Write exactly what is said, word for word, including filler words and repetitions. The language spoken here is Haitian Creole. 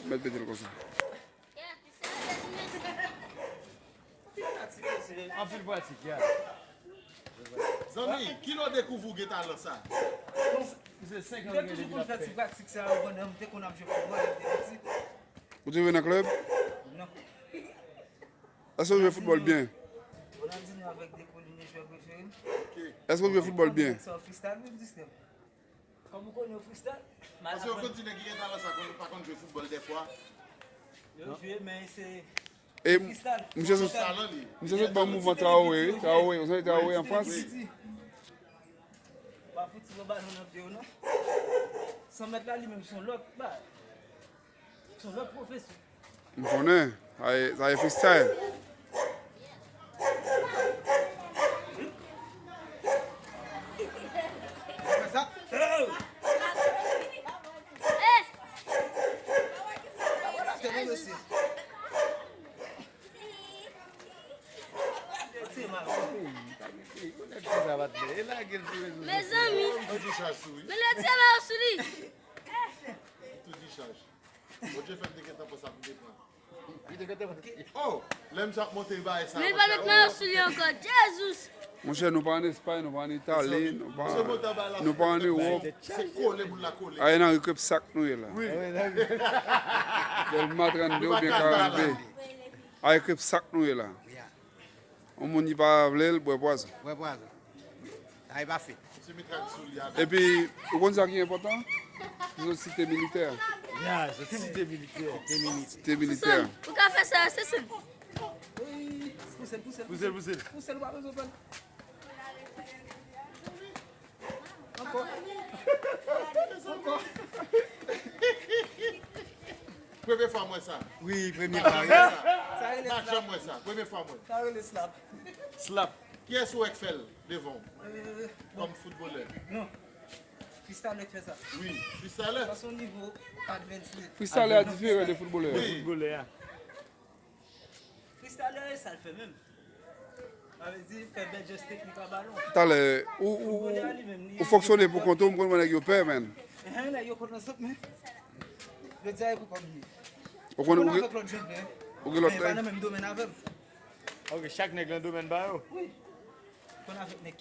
Mèt mete l konsa. Anpil pratik, ya. Zanmi, kilè w dekouvri w gen talan sa? Misye senk an. M te toujou konn fè ti pratik sa yo pandan m te konn ap jwe foutbòl lè m te piti. Ou te jwe nan klèb? Non. Èske w jwe foutbòl byen? Ronaldinho avèk De Paul, li jwè prefere m. Èske w jwe foutbòl byen? Sa w freestyle, wi, m di step. Kòm ou konnen w freestyle, m al aprann. Paske yo konn di nèg ki gen talan sa konn, pa konn jwe foutbòl dèfwa. Yo jwe, men se E m- freestyle. Misye sot, talan li. Misye sot ban mouvman Traoré, wi. Traoré, ou sonje Traoré an Frans? Wi. Pa fouti yon balon nan pye w, non. San mèt la, li menm, se yon lòt bagay. Se yon lòt pwofesyon. M konnen. Sa e, sa e freestyle. Fè sa. Atè non, mesye. Mezanmi. Tou di chaj sou li. Men lè ti mayo sou li. Tou di chaj. Bondye fè m te gentan pran sa pou m te pran. Oh, lè misye ap monte bay sa. Men li pa met mayo sou li ankò. Jezi! Monchè, nou pa ann Espay, nou pa ann Itali, nou pa, nou pa ann Ewòp. Se kole moun la kole. Ayen nan ri krepsak nou ye la. Wi. Dèlma trannde oubyen karannde. Ayen krepsak nou ye la. Yon moun ki pa vle l, bwè pwazon. Bwè pwazon. Sa e pa fèt. Epi, ou konn sa ki enpòtan? Zot site militè. Ya, zot site militè. Site militè. Ou ka fè sa, se sèl. Pouse l, pouse l. Pouse l, pouse l, ou pa bezwen fè l. Ankò. Ankò. Premye fwa m wè sa. Wi, premye fwa. Sa rele slap. Sa rele slap. Premye fwa m wè. Sa rele slap. Slap. Kiyès ou wè k fè l devan w kòm foutbolè? Non. Freestyler k fè sa. Wi, freestyler. Paske yon nivo advance li. Freestyler a diferan de foutbolè. Wi. Foutbolè a. Freestyler e sa l fè menm. Sa vle di fè bèl jès teknik a balon. Talè, ou, ou, ou fonksyone pou kont ou, m konn wè nèg yo pè, menn. Enhen, nèg yo konn nan sot, men. Yo di a e pou kòm li. Ou konn, ou gen lòt nèg. Konn avèk lòt nèg. Ou gen lòt nèg. Men pa nan menm domèn avè m. Ok, chak nèg nan domèn pa yo. Wi. Konn avèk nèg